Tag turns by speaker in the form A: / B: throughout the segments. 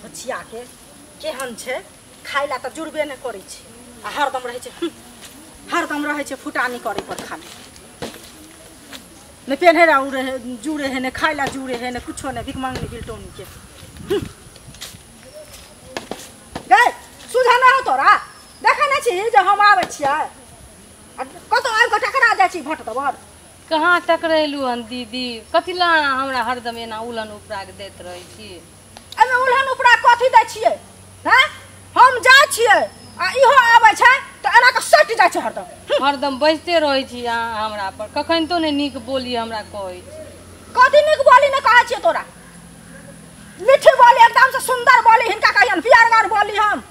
A: भोचिया के केहन छै खाइ ला तऽ जुड़बे नहि करै छै आ हरदम रहै छै हरदम रहै छै फुटानी करै पर खाली ने पेन्हे ला उड़े है जुड़े है ने खाइ ला जुड़े है ने कुछो ने भिख मांगनी बिलटौनी के। गै सुझा ना हो तोरा देखै नहि छी जे हम आबै छियै आ कतौ आबि कऽ टकरा जाइ छी भट दबर।
B: कहाँ टकरेलू हन दीदी? कथी ला हमरा हरदम एना उलहन उपरा के दैत रहै छी?
A: एहिमे उलहन उपरा कथी दै छियै? हैं हम जाइ छियै आ इहो आबै छै तऽ एना कऽ सटि जाइ छै हरदम।
B: हरदम बजिते रहै छी अहाँ हमरा पर, कखन तो नहि नीक बोली हमरा कहै छी।
A: कथी नीक बोली नहि कहै छियै तोरा? मीठी बोली एकदम से सुंदर बोली हिनका कहियन प्यारगर बोली। हम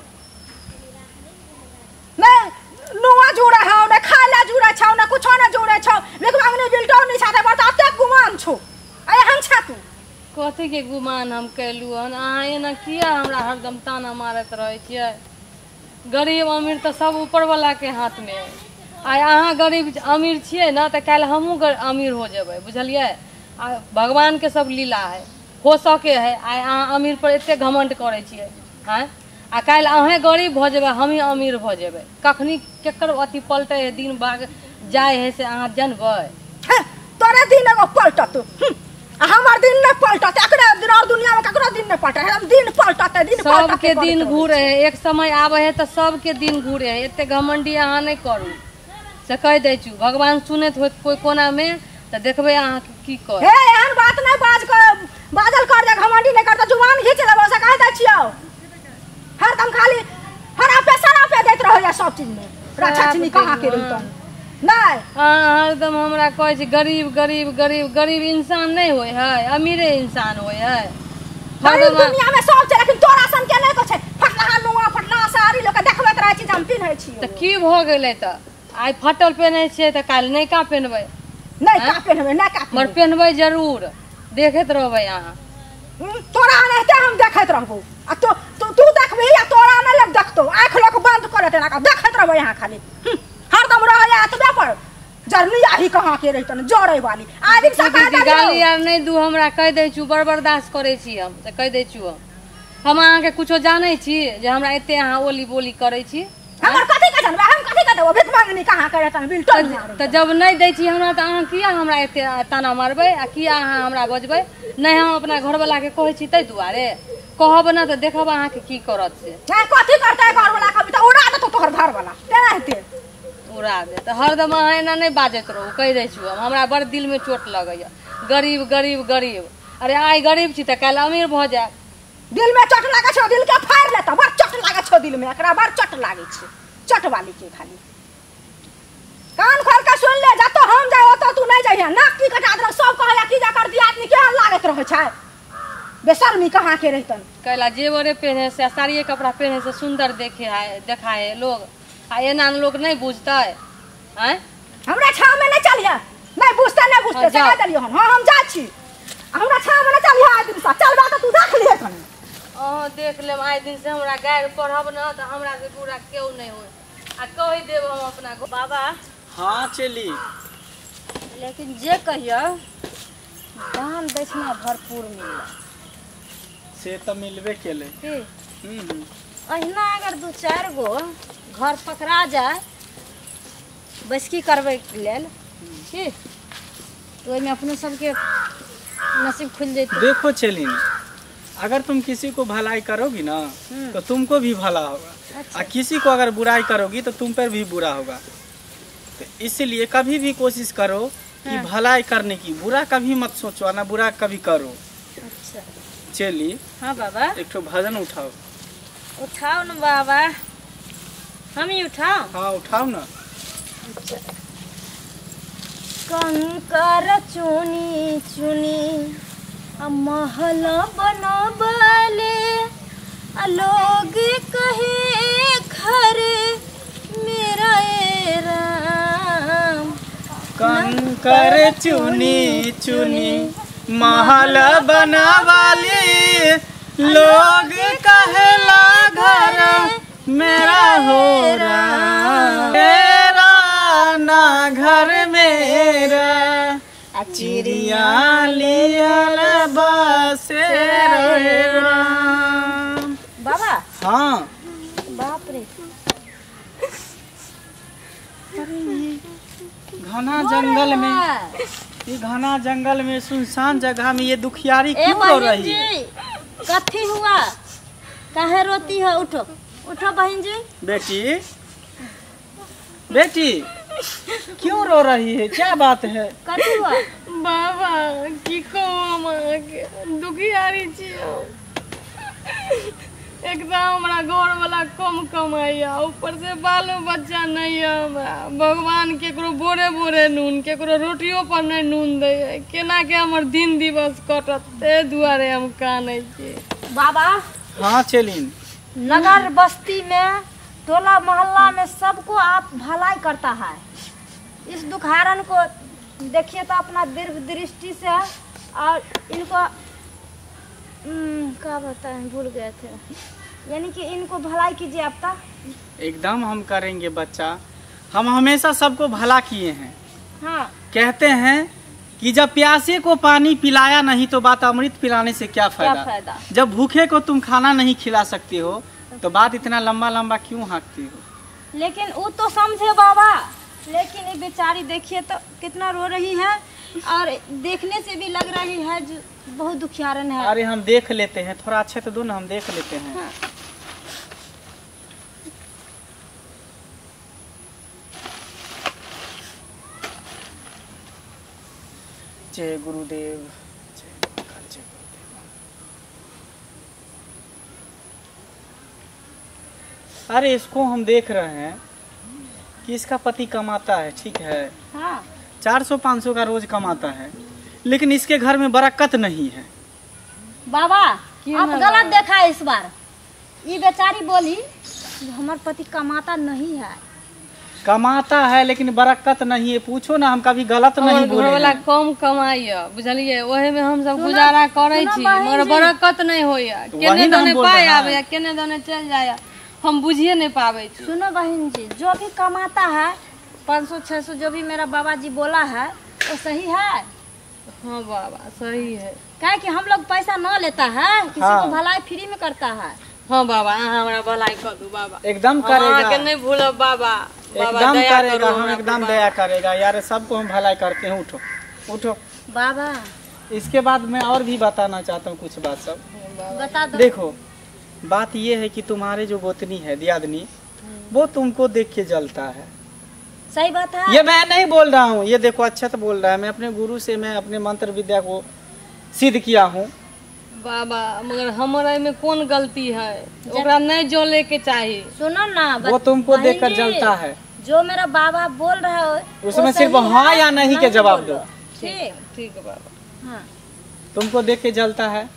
A: नहीं नुआ जुड़े हौ ने खाय ला जुड़े छौ ने कुछो ने जुड़े छौ, लेकिन अंगने बिलटौनी छा तऽ एतेक गुमान छौ आ एहन छा तू।
B: कथी के गुमान हम कैलू हन? अहाँ एना किया हमरा हरदम ताना मारैत रहै छियै? गरीब अमीर तऽ सब ऊपर वाला के हाथ में है। आइ अहाँ गरीब अमीर छियै ने तऽ काल्हि हमहूँ अमीर हो जेबै, बुझलियै? आ भगवान के सब लीला है, हो सके है। आइ अहाँ अमीर पर एते घमंड करै छियै आँय, आ काल्हि अहेँ गरीब भऽ जेबै हमही अमीर भऽ जेबै। कखनी केकर अथी पलटै है दिन भाग जाइ है से अहाँ जानबै?
A: तोरे दिन एगो पलटत आ हमर दिन नहि पलटत। एकरे दिन और दुनिया में ककरो दिन नहि पलटत, हम दिन पलटत दिन पलटत।
B: सबके दिन घूरे है, एक समय आबै है तऽ सबके दिन घूरे है। एते घमंडी अहाँ नहि करू से कहि दै छी। भगवान सुनैत होत कोइ कोना में तऽ देखबै अहाँ की कर।
A: हे एहन बात नहि बाज कर बाजल कर जे घमंडी नहि कर तऽ जुबान घीच लेबो से कहि दै छियौ। हरदम खाली हरापे सरापे दैत रहैया सब चीज में। राक्षसनी कहाँ के रहितन नहीं।
B: हरदम हमरा कहै छै गरीब गरीब गरीब। गरीब इंसान नहीं होय है, अमीरे इंसान होय है।
A: गरीब दुनिया में सब छै लेकिन तोरा सन के नहि कहै छै। फटलाहा नुआ फटलाहा साड़ी लोक देखबैत रहै छी जे हम पिन्है छी।
B: तऽ की भऽ गेलै तऽ आइ फटल पेन्है छियै तऽ काल्हि नयका पेन्हबै?
A: नयका पेन्हबै नयका
B: मगर पेन्हबै जरूर, देखैत रहबै अहाँ।
A: तोरा एनाहिते हम देखैत रहबौ आ तो तू देखबही आ तोरा नहि लोक देखतौ। आँखि लोक बंद कऽ लेतै एना कऽ देखैत रहबै अहाँ खाली। हरदम रहैया एतबे पर जरनी आही कहाँ के रहितन जरै वाली आइ दिन से
B: दीदी गाली आर नहि दू हमरा, कहि दै छी बड़ बर्दाश्त करै छी हम से कहि दै छी। हम अहाँके कुछो जानै छी जे हमरा एते अहाँ ओली बोली करै छी?
A: हमर कथी के जानबै? हम कथी के देबो? भीख मांगनी कहाँ के रहतन बिलटन।
B: तऽ जब नहि दै छी हमरा तऽ अहाँ किया हमरा एते ताना मारबै आ किया अहाँ हमरा बजबै? नहि हम अपना घरवला के कहै छी ताहि दुआरे कहब ना तऽ देखब अहाँके की करत से।
A: कथी करतै घरवला? कभी तऽ उड़ा देतौ तोहर घरवला तेना हेतै
B: उड़ा दे। तऽ हरदम अहाँ एना नहि बाजैत रहू, कहि दै छी हम। हमरा बड़ दिलमे चोट लगैया गरीब गरीब गरीब। अरे आइ गरीब छी तऽ काल्हि अमीर भऽ जायब।
A: दिल में चोट लागै छौ दिल के फाड़ि लेतौ। बड़ चोट लागै छौ दिल में, एकरा बड़ चोट लागै छै चोट वाली के। खाली कान खोल के सुन ले, जतऽ हम जाय ओतऽ तू नहि जइहे। नाक की कटा देलक सब कहैया की जकर दियादनी केहन लागैत रहै छै बेशर्मी कहाँ के रहितन।
B: कैला जेवरे पेन्हे से साड़िए कपड़ा पेन्हे से सुंदर देखे है देखाए है लोग, आ एना लोग नहीं बुझतै। आँय
A: हमरा छाँव में नहीं चलिहे, नहीं बुझतै नहीं बुझतै से कहि देलियै हन। हाँ हम जाइ छी, हमरा छाँव में नहीं चलिहे आइ दिन से। चलबा तऽ तू देख लिहे कनी।
B: अहाँ देख लेब आइ दिन से हमरा गारि पढ़ब न तऽ हमरा से बुरा केओ नहीं होय आ कहि देब हम अपना
C: बाबा।
D: हाँ चली,
C: लेकिन जे कहियो दान दक्षिणा भरपूर मिलल
D: से तऽ मिलबे केलै।
C: अहिना अगर दू चारि गो घर पकड़ा जाय बैसकी करबै लेल की तो ओहिमे अपनो सबके नसीब खुलि जेतै।
D: देखो चलिन, अगर तुम किसी को भलाई करोगी ना तो तुमको भी भला होगा। अच्छा। आ किसी को अगर बुराई करोगी तो तुम पर भी बुरा होगा। तो इसलिए कभी भी कोशिश करो कि भलाई करने की, बुरा कभी मत सोचो ना बुरा कभी करो।
C: अच्छा
D: चली।
C: हाँ बाबा
D: एक ठो भजन उठाओ।
C: उठाओ ना बाबा, हम ही उठाओ।
D: हाँ उठाओ ना।
C: अच्छा। कंकर चुनी चुनी महल बनबले आ लोग कहे घर मेरा ए राम।
D: कंकर चुनी चुनी महल बनावाली लोग कहेला घर मेरा हो राम। मेरा ना घर मेरा चिड़िया लियल बसेरा राम। हाँ।
C: बाप रे।
D: अरे ये घना जंगल में, ये घना जंगल में सुनसान जगह में ये दुखियारी क्यों रो रही है?
C: कथी हुआ, काहे रोती है? उठो उठो बहन जी।
D: बेटी बेटी क्यों रो रही है, क्या बात है?
C: कथी हुआ?
B: बाबा की कहू हम अहाँके, दुखियारी छी हम। एकदम हमरा घर वाला कम कमाइया, ऊपर से बालो बच्चा नहीं है हमरा। भगवान केकरो बोरे बोरे नून, केकरो रोटियो पर नहीं नून दैया, केना के हमर दिन दिवस कटत, ताहि दुआरे हम कानै छी।
C: बाबा।
D: हाँ चलिन।
C: नगर बस्ती में टोला मोहल्ला में सबको आप भलाई करता है। इस दुखहारन को देखिए तो अपना दीर्घ दृष्टि से, और इनको क्या बताएं, भूल गए थे, यानी कि इनको भलाई कीजिए आप तक।
D: एकदम हम करेंगे बच्चा, हम हमेशा सबको भला किए हैं।
C: हाँ।
D: कहते हैं कि जब प्यासे को पानी पिलाया नहीं तो बात अमृत पिलाने से क्या फायदा?
C: फायदा?
D: जब भूखे को तुम खाना नहीं खिला सकते हो तो बात इतना लंबा लंबा क्यों हाँकती हो?
C: लेकिन वो तो समझे बाबा, लेकिन ये बेचारी देखिए तो कितना रो रही है, और देखने से भी लग रही है जो बहुत दुखियारन है।
D: अरे हम देख लेते हैं, थोड़ा अच्छे तो दो ना, हम देख लेते हैं।
C: हाँ।
D: जय गुरुदेव, जय महाकाल, जय गुरुदेव। अरे इसको हम देख रहे हैं कि इसका पति कमाता है, ठीक है,
C: हाँ,
D: 400-500 का रोज कमाता है, लेकिन इसके घर में बरकत नहीं है।
C: बाबा आप गलत देखा है इस बार। ये बेचारी बोली हमारे पति कमाता नहीं है।
D: कमाता है लेकिन बरकत नहीं है। पूछो ना, हम कभी गलत नहीं बोले।
B: वाला कम कमाइया बुझलिए, ओहे में हम सब गुजारा करै छी, मगर बरकत नहीं होइया। केने दने पाय आबे, केने दने चल जाया, हम बुझिए नहीं पाबै छी।
C: सुनो बहन जी, जो भी कमाता है 500-600 जो भी मेरा बाबा जी बोला है वो सही है।
B: हाँ बाबा सही है।
C: क्या कि हम लोग पैसा न लेता है, किसी
D: हाँ।
C: को भलाई फ्री में करता है।
B: हाँ बाबा, हमरा भलाई कर दू बाबा।
D: एकदम करेगा,
B: के नहीं भूलब बाबा।
D: एकदम करेगा, हम एकदम दया करेगा यार, सबको हम भलाई करते हैं। उठो उठो
C: बाबा।
D: इसके बाद मैं और भी बताना चाहता हूँ कुछ बात सब
C: बता दो।
D: देखो बात ये है कि तुम्हारे जो गोतनी है दियादनी, वो तुमको देख के जलता है।
C: सही बात है,
D: ये मैं नहीं बोल रहा हूँ, ये देखो अच्छा तो बोल रहा है। मैं अपने गुरु से मैं अपने मंत्र विद्या को सिद्ध किया हूँ
B: बाबा, मगर हमारा में कौन गलती है? ओकरा नहीं जले के चाहिए।
C: सुनो ना,
D: वो तुमको देखकर जलता है।
C: जो मेरा बाबा बोल रहा है
D: उसमें सिर्फ हाँ या नहीं के जवाब दो।
B: ठीक ठीक बाबा।
C: हाँ।
D: तुमको देख के जलता है,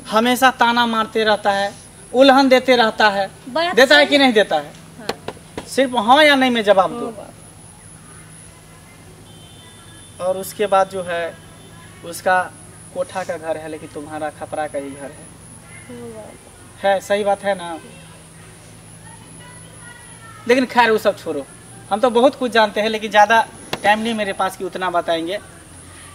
D: हमेशा ताना मारते रहता है, उल्हन देते रहता है। देता है कि नहीं देता है?
C: हाँ।
D: सिर्फ हाँ या नहीं में जवाब दो। और उसके बाद जो है उसका कोठा का घर है, लेकिन तुम्हारा खपरा का ही घर है। सही बात है ना? लेकिन खैर वो सब छोड़ो, हम तो बहुत कुछ जानते हैं, लेकिन ज़्यादा टाइम नहीं मेरे पास कि उतना बताएंगे।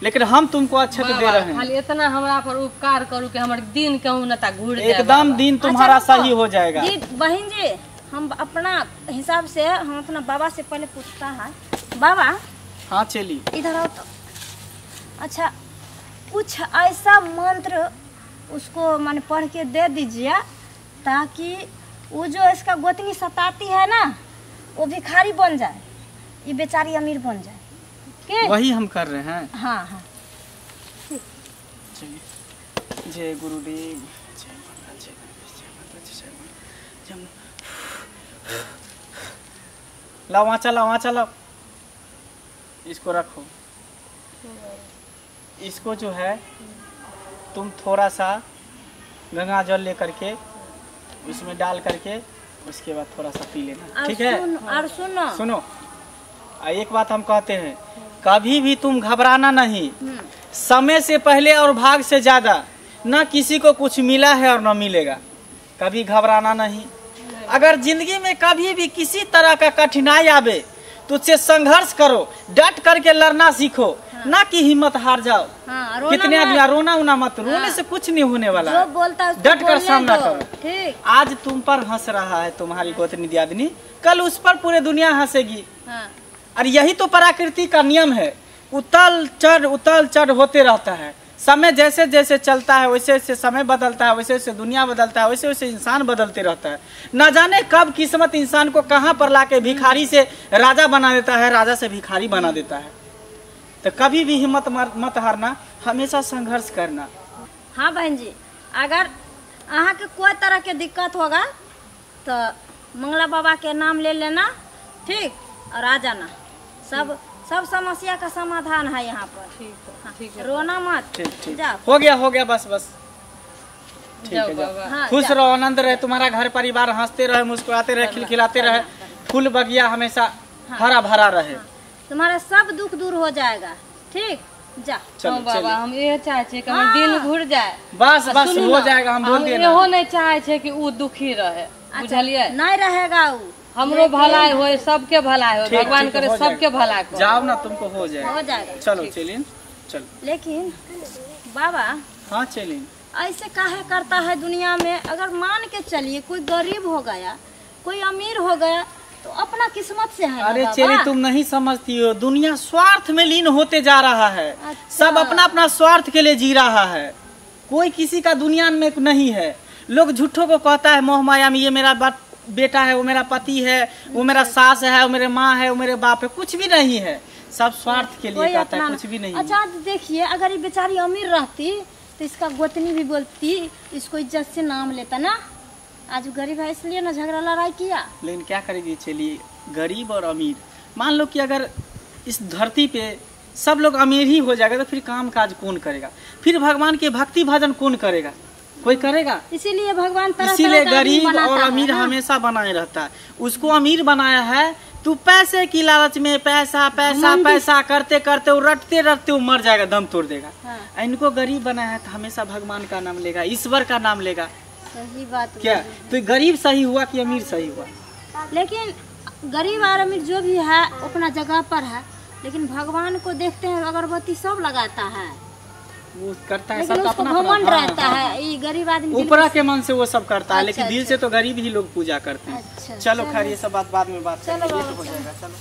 D: लेकिन हम तुमको अच्छे तो दे रहे हैं।
B: खाली इतना हमरा पर उपकार करू कि हमर दिन कहूँ न ता घूर जाए।
D: एकदम दिन तुम्हारा सही हो जाएगा।
C: जी बहन जी, हम अपना हिसाब से हम अपना बाबा से पहले पूछता है। बाबा।
D: हाँ चली
C: इधर आओ तो। अच्छा, कुछ ऐसा मंत्र उसको माने पढ़ के दे दीजिए ताकि वो जो इसका गोतनी सताती है ना, वो भिखारी बन जाए, ये बेचारी अमीर बन जाए। के?
D: वही हम कर रहे हैं।
C: हाँ हाँ।
D: जय गुरुदेव, जय माता, जय गणेश, जय माता, जय जय। लाओ वहाँ चलाओ, वहाँ चलाओ, इसको रखो। इसको जो है तुम थोड़ा सा गंगा जल लेकर के उसमें डाल करके उसके बाद थोड़ा सा पी लेना, ठीक है?
C: और सुनो
D: सुनो, एक बात हम कहते हैं, कभी भी तुम घबराना नहीं। समय से पहले और भाग से ज्यादा ना किसी को कुछ मिला है और ना मिलेगा। कभी घबराना नहीं। अगर जिंदगी में कभी भी किसी तरह का कठिनाई आवे तो उससे संघर्ष करो, डट करके लड़ना सीखो। ना कि हिम्मत हार जाओ।
C: हाँ, रोना
D: कितने
C: मत।
D: आदमी रोना उना मत, रोने से कुछ नहीं होने वाला
C: जो
D: है।
C: बोलता है उसको
D: डट कर
C: बोलने
D: सामना
C: दो।
D: करो।
C: ठीक।
D: आज तुम पर हंस रहा है तुम्हारी गोतनी दियादनी, कल उस पर पूरे दुनिया हंसेगी।
C: हाँ।
D: और यही तो प्रकृति का नियम है, उतल चढ़ होते रहता है। समय जैसे जैसे चलता है वैसे वैसे समय बदलता है, वैसे वैसे दुनिया बदलता है, वैसे वैसे इंसान बदलते रहता है। ना जाने कब किस्मत इंसान को कहाँ पर लाके भिखारी से राजा बना देता है, राजा से भिखारी बना देता है। तो कभी भी हिम्मत मत हारना, हमेशा संघर्ष करना।
C: हाँ बहन जी, अगर अहाँ के कोई तरह के दिक्कत होगा तो मंगला बाबा के नाम ले लेना, ठीक, और आ जाना। सब सब समस्या का समाधान है यहाँ पर।
B: ठीक है।
C: हाँ,
B: ठीक है।
C: रोना मत।
D: ठीक ठीक,
C: जाओ।
D: हो गया बस बस, ठीक
B: जाओ
D: है जाओ।
B: बाबा।
C: हाँ,
D: खुश
C: जाओ।
D: रहो, आनंद रहे, तुम्हारा घर परिवार हंसते रहे, मुस्कुराते रहे, खिलखिलाते रहे, फूल बगिया हमेशा हरा भरा रहे।
C: तुम्हारा सब दुख दूर हो जाएगा, ठीक, जा।
D: चलो
B: हाँ बाबा,
D: चलो
B: हम इहे चाहे छियै कि हमर दिल घुर जाए।
D: बस
B: आ
D: बस
B: सुनू
D: हो
B: ना,
D: जाएगा, हम बोल दिए ना।
B: इहो नहीं चाहे छै कि उ दुखी रहे, बुझलियै?
C: नहीं रहेगा वो,
B: हमरो भलाई होय, सबके भलाई होय,
D: ठीक,
B: भगवान
D: ठीक,
B: करे
D: हो
B: सबके
D: जाएगा।
B: भलाई करे।
D: जाओ ना, तुमको हो जाएगा,
C: हो जाएगा।
D: चलो चलिए चलो।
C: लेकिन बाबा,
D: हाँ चलिए।
C: ऐसे काहे करता है दुनिया में? अगर मान के चलिए कोई गरीब हो गया, कोई अमीर हो गया, तो अपना किस्मत से है ना
D: अरे
C: बाबा।
D: चेरी, तुम नहीं समझती हो, दुनिया स्वार्थ में लीन होते जा रहा है।
C: अच्छा।
D: सब अपना अपना स्वार्थ के लिए जी रहा है, कोई किसी का दुनिया में नहीं है। लोग झूठों को कहता है मोह माया में, ये मेरा बेटा है, वो मेरा पति है, वो मेरा सास है, वो मेरे माँ है, वो मेरे बाप है, कुछ भी नहीं है। सब स्वार्थ के लिए
C: कोई
D: कहता है,
C: अपना
D: कुछ भी नहीं है।
C: अच्छा देखिए, अगर ये बेचारी अमीर रहती तो इसका गोतनी भी बोलती, इसको इज्जत से नाम लेता ना। आज वो गरीब है इसलिए ना झगड़ा लड़ाई किया।
D: लेकिन क्या करेगी चलिए, गरीब और अमीर, मान लो कि अगर इस धरती पे सब लोग अमीर ही हो जाएगा तो फिर काम काज कौन करेगा? फिर भगवान के भक्ति भजन कौन करेगा? कोई करेगा?
C: इसीलिए भगवान तरह
D: इसीलिए
C: तरह का आदमी
D: गरीब
C: बनाता
D: और
C: है
D: अमीर
C: ना।
D: हमेशा बनाए रहता है। उसको अमीर बनाया है तू पैसे की लालच में पैसा पैसा पैसा करते करते वो रटते रटते वो मर जाएगा, दम तोड़ देगा।
C: हाँ।
D: इनको गरीब बनाया है तो हमेशा भगवान का नाम लेगा, ईश्वर का नाम लेगा।
C: सही बात
D: क्या तो गरीब सही हुआ कि अमीर सही हुआ?
C: लेकिन गरीब और अमीर जो भी है अपना जगह पर है, लेकिन भगवान को देखते हैं अगरबत्ती सब लगाता है,
D: वो करता है
C: लेकिन
D: सबका
C: उसको
D: अपना
C: घमंड
D: अपना,
C: रहता
D: हाँ,
C: है। ये गरीब आदमी
D: ऊपरा के मन से वो सब करता है,
C: अच्छा,
D: लेकिन दिल से तो गरीब ही लोग पूजा करते हैं।
C: अच्छा,
D: चलो खैर ये सब बात बाद में बात
C: चलो
D: करेंगे,
C: बाबा,
D: लेट हो जाएगा। चलो।